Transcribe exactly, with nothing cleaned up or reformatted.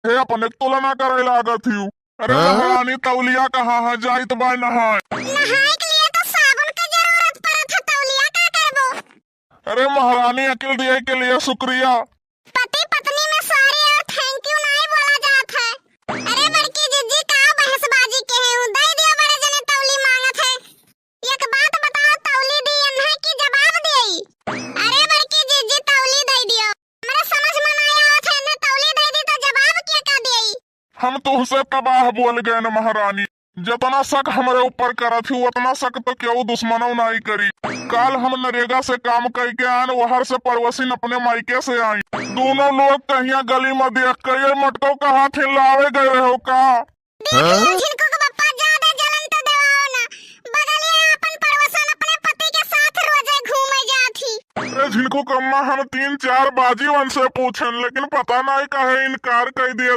हे, अपने क तुलना करे लागत हिउ। अरे हाँ? महारानी, तौलिया कहाँ है? जाइत बाय नहाए। नहाए के लिए तो साबुन के जरूरत पड़त है, तौलिया का करबो? अरे महारानी, अकिल दिए के लिए शुक्रिया। पति पत्नी में sorry और thank you नाहीं बोला जात है। अरे बड़की जिज्जी, का बहसबाजी के है? दे दियो बड़े जने तौली मांगत है। एक बात बताओ, तौली दी एन्हे कि जवाब देई? अरे बड़की जिज्जी, तौली दे दियो। हमरा समझ में नाहीं आवत है, एन्हे तौली दे दी तो जवाब के का देई? हम तुहसे तबाह बोल गए न महारानी। जतना शक हमरे ऊपर करत ही, उतना शक तो केहू दुश्मनों नाहीं करी। काल हम नरेगा से काम कइके आन, वहर से पड़ोसिन अपने मायके से आई। दोनों लोग कहिया गली में देख के, "ये मटको कहाँ थे, लावे गए रहो का?" देख लो, हाँ? झिनकू के पप्पा, ज्यादा जलन तो देवाओ ना। बगलिया अपन पड़ोसन अपने पति के साथ रोजे घूमे जात ही। अरे झिनकू के अम्मा, हम तीन चार बाजी उनसे पूछन, लेकिन पता नाहीं काहे इनकार कइ दिए।